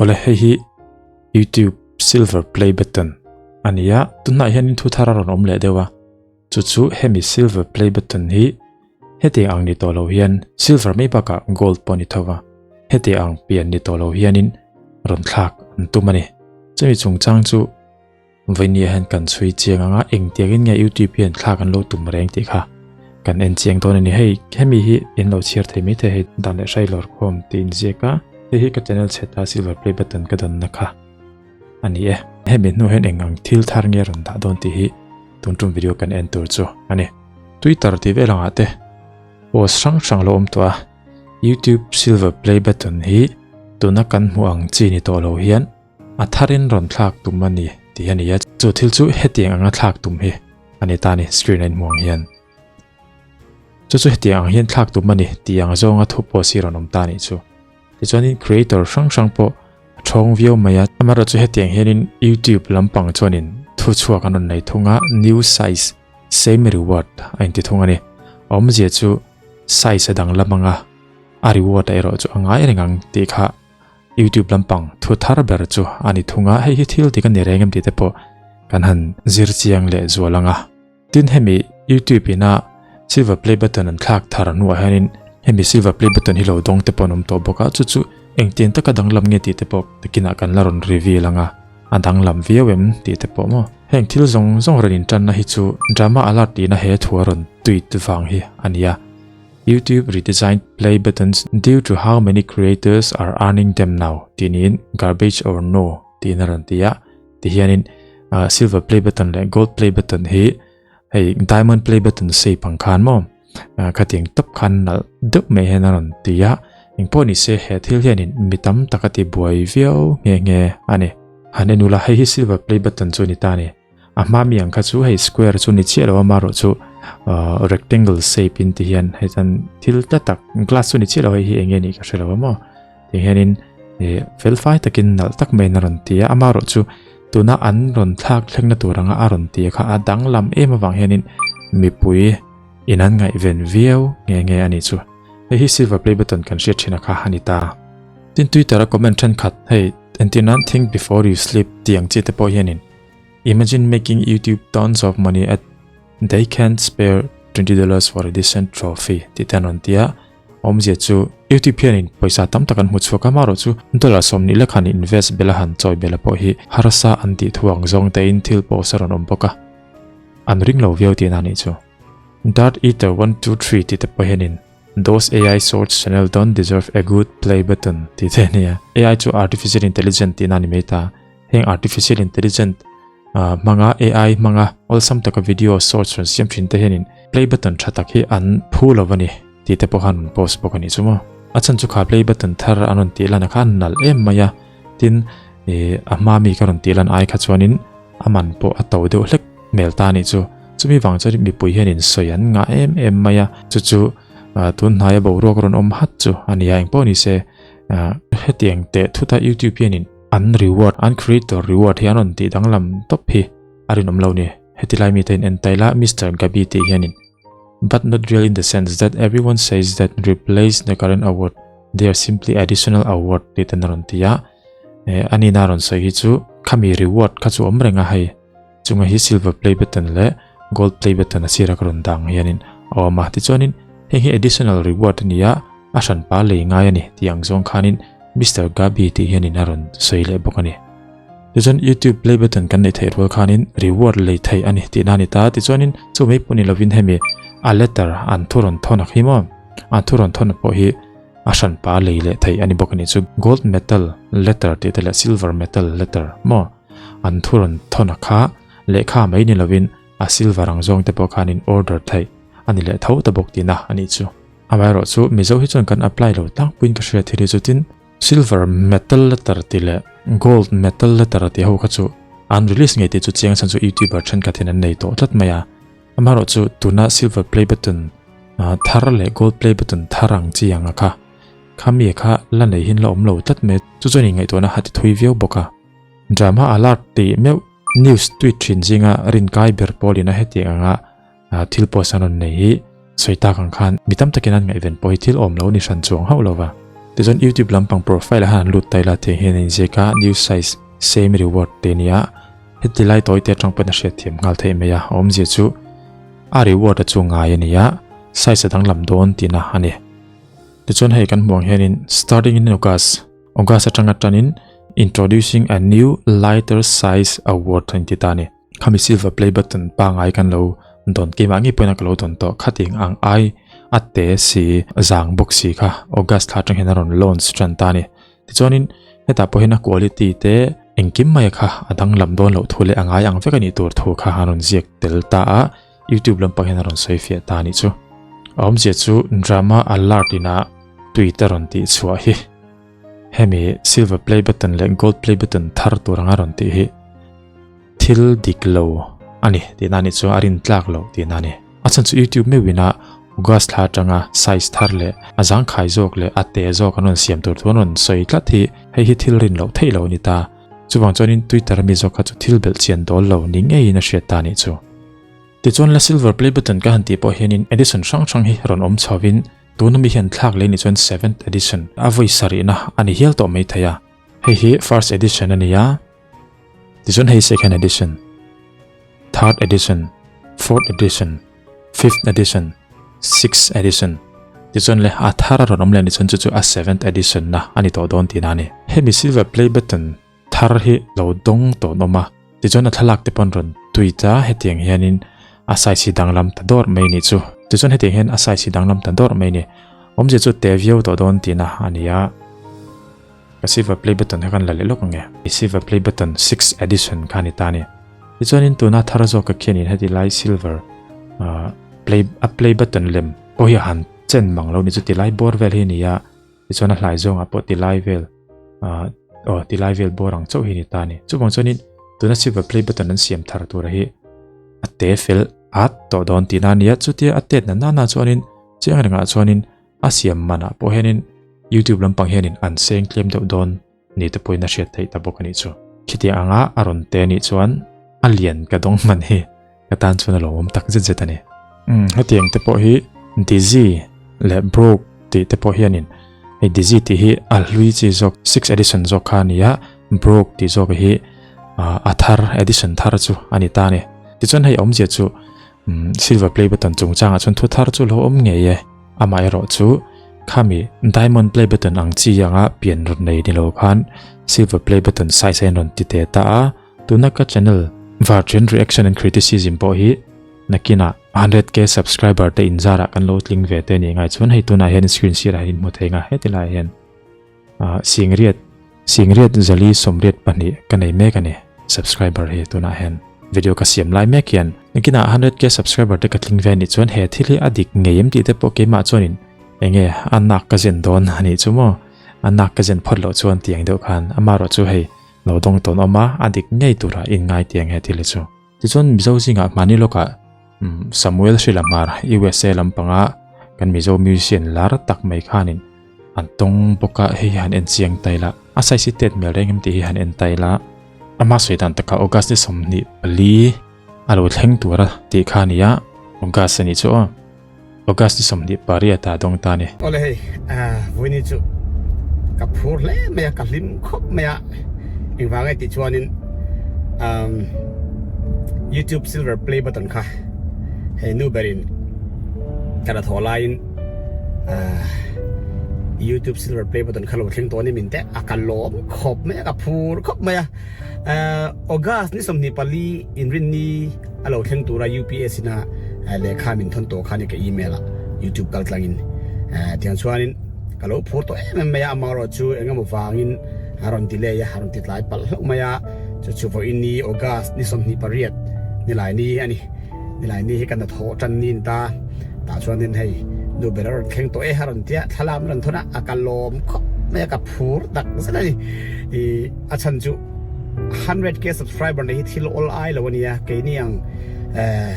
Awle hei hi YouTube silver play button a ni a, tunah hianin thu thar a rawn awm leh deuh a, chu chu hemi silver play button hi hetiang ang ni tawh lo hian silver mai bakah gold pawh a ni tho va, hetiang ang pian ni tawh lo hianin rawn thlak an tum a ni. Chumi chungchang chu Vawinia hian kan chhui chiang ang a, engtiangin nge YouTube hian thlak an lo tum reng tih kha kan en chiang dawn a ni. Hei hemi hi in lo chhiar thei mai thei hei dan leh hrai lawr khawm tih in ziak a, hei hi ka channel chheta silver play button ka dawnna kha a ni e. Hemi hnu hian eng ang thil thar nge rawn dah dawn tih hi tun tum video kan en tur chu a ni. Twitter tih vel angah te post hrang hrang lo awm tawh a, YouTube silver play button hi tuna kan hmuh ang chi ni tawh lo hian A tharin rawn thlak tum a ni tih a ni a, chu thil chu hetiang anga thlak tum hi a ni ta a ni, screen a inhmuh ang hian. Chu chu hetiang ang hian thlak tum a ni tih ang zawnga thu pawh si rawn awm ta a nih chu. Tichuanin creator hrang hrang pawh a thawng viau mai a, amaherawhchu hetiang hianin YouTube lampang chuanin thu chhuak an rawn nei thung a, new size, same reward a inti thung a ni. A awmzia chu size a danglam anga a reward a erawh chu a ngai reng ang tih kha YouTube lampang thu thar ber chu a ni thung a, hei hi thil dik a ni reng em tih te pawh kan han zir chiang leh zual ang a. Tin hemi YouTube ina silver play button an thlak thar hnuah hianin hemi silver play button hi lo dawng te pawh an awm tawh bawk a, chu chu engtiang taka danglam nge tih te pawh takinah kan la rawn reveal ang a, a danglam viau em tih te pawh maw. Heng thil zawng zawng rawn intanna hi chu drama alert tihna he thu a rawn tweet vang hi a ni a. YouTube redesigned play buttons due to how many creators are earning them now tih niin garbage or no tiin a rawn ti a, tihianin silver play button leh gold play button hi hei diamond play button shape ang khan maw khatiang tawp khan nalh deuh mai hian a rawn ti a, engpawh ni se he thil hianin mi tam tak a ti buai viau nghe nghe a ni. Han en ula hei hi silver play button chu a ni ta a ni. A hma mi ang kha chu hei square chu ni chiah lo a marawh chu rectangle shape in ti hian hei chuan thil tla tak glass chu ni chiah lo hei hi eng nge nih ka hre lo a maw ti hianin ih fel fai takin nalh tak maiin a rawn ti a amarawh chu tuna an rawn thlak thlengna tur anga a rawn ti kha a danglam em avang hianin mipui in an ngaihven viau nge nge a nih chu hei hi silver play button kan hriat thin a kha a ni ta. Tin Twitter a comment thenkhat hei entir nan think before you sleep tih ang chi te pawh hianin Imagine making YouTube tons of money at they can't spare $20 for a decent trophy tih te an rawn ti a, awmzia chu YouTube hianin pawisa tam tak an hmu chhuak a, amaherawh chu dollar 20 lek han invest bel a han chawi bel a pawh hi harsa an tih thu ang zawng tein thil post a rawn awm bawk a, an ring lo viau tihna a nih chu. Dart Eater 123 tih te pawh hianin Those AI shorts channel don't deserve a good play button tih te a ni a, AI chu artificial intelligent tihna a ni mai ta. Heng artificial intelligent hmanga AI hmanga awlsam taka video source rawn siam thin te hianin play button tha tak hi an phu lo a ni tih te pawh khan rawn post bawk a nih chu maw. A chhan chu kha play button thar an rawn tih lan a kha a nalh em mai a, tin ih a hma mi ka rawn tih lan ai kha chuanin a man pawh a to deuh hlek hmel ta a nih chu. Chumi vang chuan mipui hianin sawi an ngah em em mai a, chu chu tun hnaia boruak rawn awm hat chu a ni a, engpawh ni se hetiang teh thuta YouTube hianin An reward, an creator reward hi an rawn tih danglam tawp hi a rinawm lo ni. Heti lai mite in en taila Mister Gabi tih hianin But not real in the sense that everyone says that replace the current award, they are simply additional award tih ten a rawn ti a. Eh, a nina rawn sawi hi chu khami reward kha chu awm reng a hei. Chunga hi silver play button leh gold play button a sira ka rawn dang hianin a awm a. Tichuanin heng hi additional reward a ni a, a hranpa lei ngai a ni tih ang zawng khanin Mister Gabi tih hianin a rawn sawi leh bawk a ni. Tichuan YouTube play button kan neih theih rual khanin reward lei theih a ni tihna a ni ta. Tichuanin chu mai pawh ni lovin hemi a letter an thu rawn thawn ang hi maw? An thu rawn thawn pawh hi a hranpa lei leh theih a ni bawk a ni. Chu gold metal letter tih te leh silver metal letter maw? An thu rawn thawn a kha lehkha mai ni lovin a silver ang zawng te pawh khanin order theih a ni leh tho ta bawk tihna a nih chu. Amaherawh chu Mizo hi chuan kan apply lo tlangpuiin ka hria thil hi chu tin silver metal letter tih leh gold metal letter tih ho kha chu an release ngei tih chu chiang chhan chu youtuber thenkhat hian an nei tawh tlat mai a. Amaherawh chu tuna silver play button thar leh gold play button thar ang chi anga kha khami kha la nei hin la awm lo tlat mai chu chuan inngaihtuahna a ti thui viau bawk a. Drama alert tih meuh news tweet thin zinga rinkai ber pawlin a hetiang anga Thil pawh san rawn nei hi sawi tak ang khan mi tam takin an ngaihven pawh hi thil awm lo ni hran chuang hauh lo va. Tichuan YouTube lampang profile ah hian an lut ta ila tih hian a inziak a, new size, same reward tih a ni a. Heti lai tawi te atang pawhin a hriatthiam nghal theih mai a, a awmzia chu a reward a chu ngai a ni a, size a danglam dawn tihna a ni. Tichuan hei kan hmuh ang hianin starting in August, August atanga tanin introducing a new lighter size award a inti ta a ni. Khami silver play button pangai kan lo dawn keimah ngei pawhin a ka lo dawn tawh khating ang ai a te si zang bawk si kha August thla atang hian a rawn launch tan ta a ni. Tichuanin hetah pawh hian a quality te engkim mai kha a danglam dawn loh thu leh a ngai ang vek a nih tur thu kha a rawn ziak tel ta a, YouTube lampang hian a rawn sawi fiah ta a nih chu. A awmzia chu drama alert ina tweet a rawn tih chhuah hi hemi silver play button leh gold play button thar tur anga rawn tih hi thil dik lo a ni tihna a nih chu a rin tlak loh tihna a ni. A chhan chu YouTube meuhin a August thla atanga size thar leh a zangkhai zawk leh a te zawk an rawn siam tur thu an rawn sawi tlat hi hei hi thil rin loh theih loh a ni ta. Chuvang chuanin Twitter ami zawk kha chu thil belh chian dawl lo ni ngeiin a hriat ta a nih chu. Tichuan la silver play button ka han tih pawh hianin edition hrang hrang hi rawn awm chhovin tuna mi hian thlak leh ni chuan seventh edition a vawi sarihna a ni hial tawh mai thei a. Hei hi first edition a ni a. Tichuan hei second edition, third edition, fourth edition, fifth edition, sixth edition tichuan le a thar a rawn awm leh ni chuan chu chu a seventh edition na a ni tawh dawn tihna a ni. Hemi silver play button thar hi lo dawng tawh an awm a, tichuan a thlalak te pawh an rawn tweet a, hetiang hianin a size hi danglam ta dawrh mai a nih chu. Tichuan hetiang hian a size hi danglam ta dawrh mai a ni. Awmzia chu te viau tawh dawn tihna a ni a. Ka silver play button kha kan la leh lawk ang e. I silver play button sixth edition kha a ni ta a ni. Tichuanin tuna thar zawk ka khianin heti lai silver ah play a play button lem pawh hi a han chen mang lo ni chu ti lai bawr vel hi a ni a. Tichuan a hlai zawngah pawh ti lai vel ah aw ti lai vel bawr ang chauh hi a ni ta a ni. Chuvang chuanin tuna silver play button an siam thar tura hi a te fel at tawh dawn tihna a ni a. Chutia a tet na nana chuanin chiang rengah chuanin A siam manah pawh hianin YouTube lampang hianin an seng tlem deuh dawn ni te pawhin a hriat theih ta bawk a nih chu. Khitiang anga a rawn te anih chuan a lian ka dawng hman hi ka tan chuan a lawmawm tak zet zet a ni. Umm hetiang te pawh hi Dizzy leh Broke tih te pawh hianin hei Dizzy tih hi a hlui chi zawk sixth edition zawk kha a ni a, Broke tih zawk hi a thar edition thar chu a ni ta a ni. Tichuan hei awmzia chu Umm silver play button chungchangah chuan thu thar chu lo awm ngei e. Amaherawh chu khami diamond play button ang chi anga pian rawn nei ni lo khan silver play button size a in rawn ti te ta a. Tuna ka channel Vartian Reaction and Criticism pawh hi nakinah 100k subscriber te inzarah kan lo tling ve te nih ngai chuan hei tunah hian screen sirah hian in hmu thei nga heti lai hian. Ah singriat singriat zali sawmriat pahnih ka nei mek a ni subscriber hi tunah hian video ka siam lai mek hian nakinah 100k subscriber te ka tling ve anih chuan he thil hi a dik ngei em tih te pawh keimah chuanin enge a nak ka zen dawn a nih chu maw a nak ka zen phawt loh chuan tiang deuh khan amaherawh chu hei lo dawng tawn awm a a dik ngei turah inngai tiang he thil hi chu. Tichuan Mizo zingah hmani lawkah Samuel Hrilamar USA lampanga kan Mizo musician lar tak mai khanin an tawng bawk a, hei hi han en chiang ta ila, a size hi tet hmel reng em tih hi han en ta ila, ama sawi dan takah August ni 24 a lo thleng tura tih kha a ni a, August a nih chu aw. August ni 28 ah dawng ta a ni. Awle hei, vawiin hi chu ka phur hle mai a, ka hlim khawp mai a, engvang nge tih chuanin YouTube silver play button kha hei nu berin ka la thawh laiin YouTube silver play button kha lo thleng tawh a ni min te a, ka lawm khawp mai a, ka phur khawp mai a, August ni 24 inrinni. A lo thleng tura UPS ina lehkha min thawn tawh kha ni ka email ah YouTube kal tlangin tiang chuanin ka lo phur tawh em em mai a, amaherawh chu engemaw vangin a rawn delay a, a rawn ti tlai palh hlauh mai a, chu chu vawiin ni August ni 28 nilai ni a ni, nilai ni hi ka hnathawh tan ni a ni ta, tah chuanin hei nu ber a rawn thleng tawh e a rawn tia thlalak min rawn thawn a, a ka lawm khawp mai a, ka phur tak zet a ni, ih a chhan chu. 100k subscriber nei hi thil awl ai lo ania keini ang eh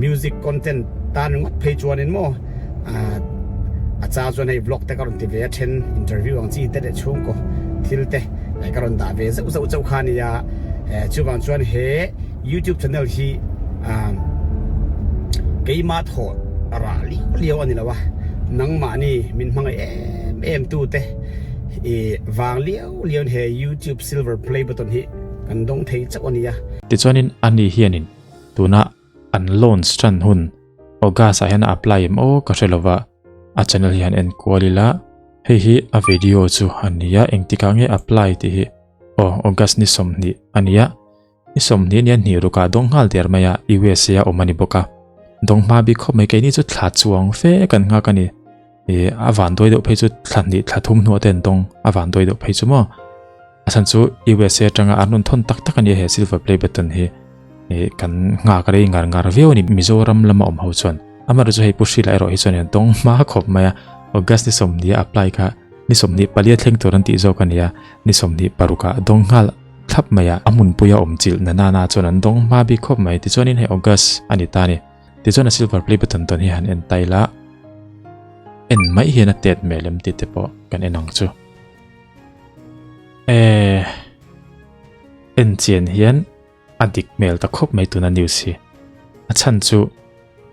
music content tan ringawt phei chuanin maw a chang chuan hei vlog te ka rawn ti ve a then interview ang chi te leh chhungkaw thil te ka rawn dah ve zeuh zeuh chauh kha ania eh chuvang chuan he youtube channel hi keima thawh rah liau liau ani lo a. Nangmahni min hmangaih em em tu te i vang liau liau in he YouTube silver play button hi kan dawng thei chauh a nia. Tichuanin ani hianin tuna an launch tan hun August ah hian a apply em aw ka hre lova a channel hi han en kual ila hei hi a video chu a nia engtikah nge apply tih hi aw August ni 20 a nia. Ni 20 nia hnih rukah dawng nghal der mai a USA a awm a ni bawk a. Dawng hma bik khawp mai keini chu thla chuang fe kan nghak a ni. Ih a van dawi deuh phei chu thla hnih thla thum hnuah te an dawng a van dawi deuh phei chu maw. A chhan chu USA atanga an rawn thawn tak tak a nia he silver play button hi. Ih kan nghak rei ngar ngar viau a ni Mizoram lama awm ho chuan. Amaherawhchu chu hei Pu Hrila erawh hi chuan an dawng hma khawp mai a. August ni 20 a apply kha ni 24 a thleng tur an tih zawk a nia ni 26 ah dawng nghal thlap mai a, a hmunpuia awm chilh na nana chuan an dawng hma bik khawp mai. Tichuanin hei August a ni ta a ni. Tichuan a silver play button tawn hi han en ta ila, en mai hian a tet hmel em tih te pawh kan en ang chu. E en chian hian a dik hmel ta khawp mai tuna news hi. A chhan chu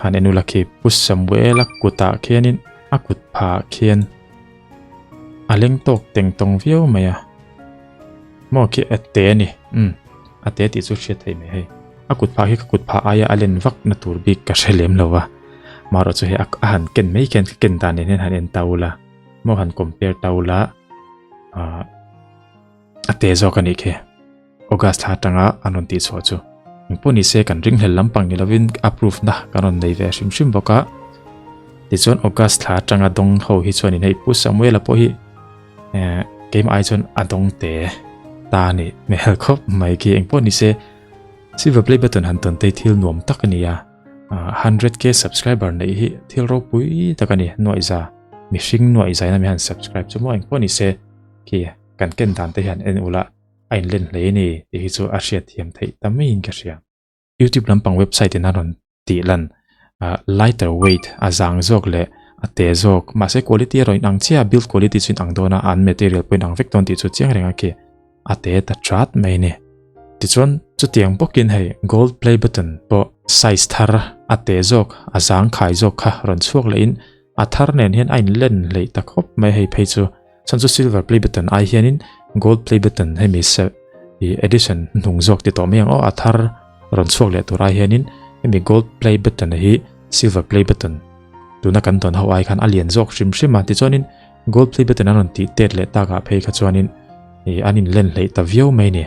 han en ula khi Pu Samuela kutah khianin a kut phah khian a leng tawk teng tawng viau mai a. Maw khi a te a ni. Umm a te tih chu hriat theih mai hei. A kut phah hi ka kut phah aia a len vak na tur bik ka hre lem lo va. Marawh chu hei a han ken mai khian ka ken dan nen hian han en ta ula. Maw han compare ta ula. Ahh a te zawk a nih khi. August thla atanga an rawn tih chhuah chu. Engpawh ni se kan ringhlel lampang ni lovin approve na kan rawn nei ve hrim hrim bawk a. Tichuan August thla atanga dawng ho hi chuanin hei Pu Samuela pawh hi eh keimah ai chuan a dawng te ta a nih hmel khawp mai khi. Engpawh ni se silver play button han tawn te hi thil nuam tak a ni a. 100k subscriber neih hi thil ropui tak a ni nuaihza mihring nuaihzaina mi han subscribe chu maw engpawh ni se khi kan ken dan te hian en ula. a inlen hle a ni tih hi chu a hriat thiam theih ta maiin ka hria. YouTube lampang website in a rawn tih lan ah lighter weight a zang zawk leh a te zawk mahse quality erawh inang chiah a build quality chu inang dawn a an material pawh inang vek dawn tih chu chiang reng a khi a te ta chat mai a ni. Tichuan chutiang bawkin hei gold play button pawh size thar a te zawk a zang khai zawk kha rawn chhuak lehin a thar nen hian a inlen hleih ta khawp mai hei phei chu. Chuan chu silver play button ai hianin gold play button hemi se ih edition hnung zawk ti tawh mai ang aw a thar rawn chhuak leh tur ai hianin hemi gold play button hi silver play button tuna kan tawn ho ai khan a lian zawk hrim hrim a tichuanin gold play button an rawn tih tet leh takah phei kha chuanin ih an inlen hleih ta viau mai a ni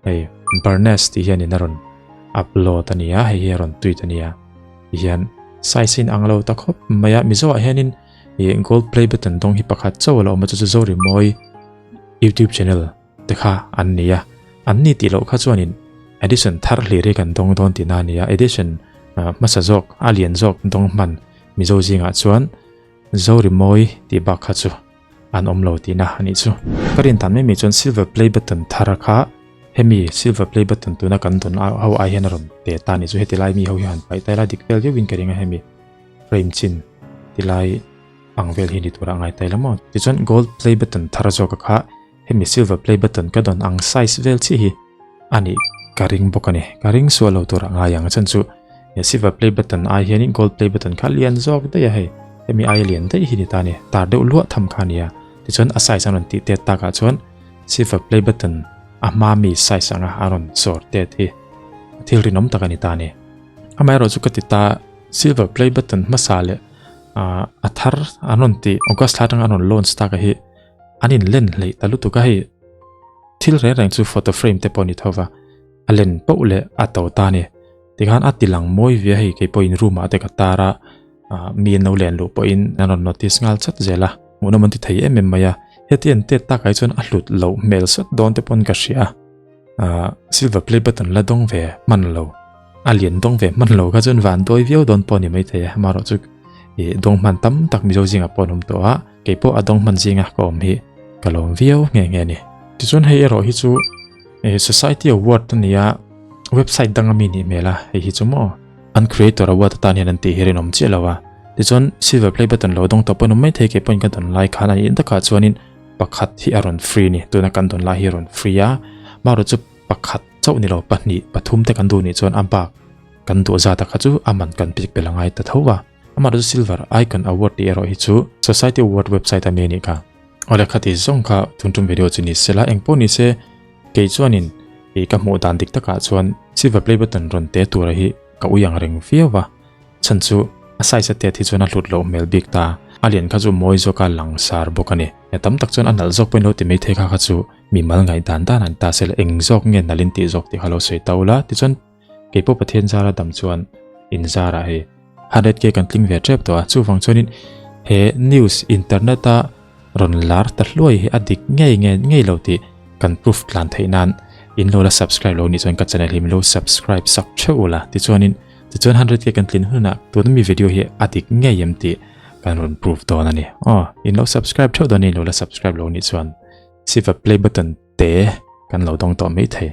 hei Barnes tih hianin a rawn upload a ni a hei hi a rawn tweet a ni a tihian size in ang lo ta khawp mai a Mizo ah hianin Ih gold play button dawng hi pakhat chauh a la awm a chu chu Zorimawi youtube channel te kha an ni a an ni tih loh kha chuanin edition thar hlir hi kan dawng dawn tihna a ni a edition hmasa zawk a lian zawk dawng hman Mizo zingah chuan Zorimawi tih bak kha chu an awm lo tihna a nih chu. Ka rin tan mai mai chuan silver play button thar kha hemi silver play button tuna kan dawn ho ai hian a rawn pe ta a nih chu heti lai mi ho hi han paih ta ila dik vel viauin ka ring a hemi. frame chin tilai ang vel hi ni tura ngai ta ila maw tichuan gold play button thar zawk a kha hemi silver play button ka dawn ang size vel chiah hi a nih ka ring bawk a ni ka ring sual lo tura ngai ang chhan chu he silver play button ai hianin gold play button kha lian zawk daih a hei hemi aia lian daih hi ni ta a ni tar deuh luah tham kha a ni a tichuan a size an rawn tih tet takah chuan silver play button a hma mi size anga a rawn sawr tet hi thil rinawm tak a ni ta a ni amaherawhchu ka ti ta. Silver play button hmasa leh a thar an rawn tih August thla atanga an rawn launch tak a hi an in len hleih ta lutuk a hei thil reng reng chu photo frame te pawh a ni tho va a len poh leh a to ta a ni tikhan a ti lang mawi ve a hei kei pawhin room ah te ka tar a mi an lo len luh pawhin an rawn notice nghal chat zel a hmuhnawm an ti thei em em mai a heti an tet takah hi chuan a hlut loh hmel sawt dawn te pawn ka hria a. Ah silver play button la dawng ve hman lo a lian dawng ve hman lo kha chuan van dawi viau dawn pawh a ni maithei a amaherawh chu ih dawng hman tam tak mizo zingah pawh an awm tawh a kei pawh a dawng hman zinga ka awm hi ka lawm viau nghe nghe a ni. Tichuan hei erawh hi chu ih society award a ni a website danga mi nih hmel a hei hi chu maw an creator award atan hian an tih hi rinawm chiah lo a tichuan silver play button lo dawng tawh pawh an awm maithei kei pawhin ka dawn lai khan a nih takah chuanin Pakhat hi a rawn free ni, tuna kan dawn lai hi a rawn free a, marawh chu pakhat chauh ni lo pahnih pathum te kan duh nih chuan a bak kan duh zat a kha chu a man kan pik belh a ngai ta tho a. Amaherawhchu Silver Icon Award tih erawh hi chu Society Award website a mi a nih kha. Awle khati zawng kha tun tum video chu ni sela eng pawh ni se kei chuanin ih ka hmuh dan dik takah chuan Silver Play Button rawn te tura hi ka ui ang reng viau a. Chhan chu a size a tet hi chuan a hlut loh hmel bik ta. A lian kha chu mawi zawka langsar bawk a ni. E tam tak chuan a nalh zawk pawhin lo ti mai thei kha kha chu mi mal ngaih dan dan an ta sela eng zawk nge nalh in tih zawk tih kha lo sawi ta ula tichuan kei pawh Pathian zara dam chuan in zarah hei 100k kan tling ve tep tawh a chuvang chuanin he news internet a rawn lar ta hluai hi a dik ngei nge ngei lo tih kan proof tlan theih nan in lo la subscribe lo nih chuan ka channel hi min lo subscribe sak theuh ula tichuanin tichuan 100k kan tlin hunah tuna mi video hi a dik ngei em tih kan rawn proof dawn a ni aw in lo subscribe theuh dawn a ni in lo la subscribe lo nih chuan silver play button te kan lo dawng tawh mai thei.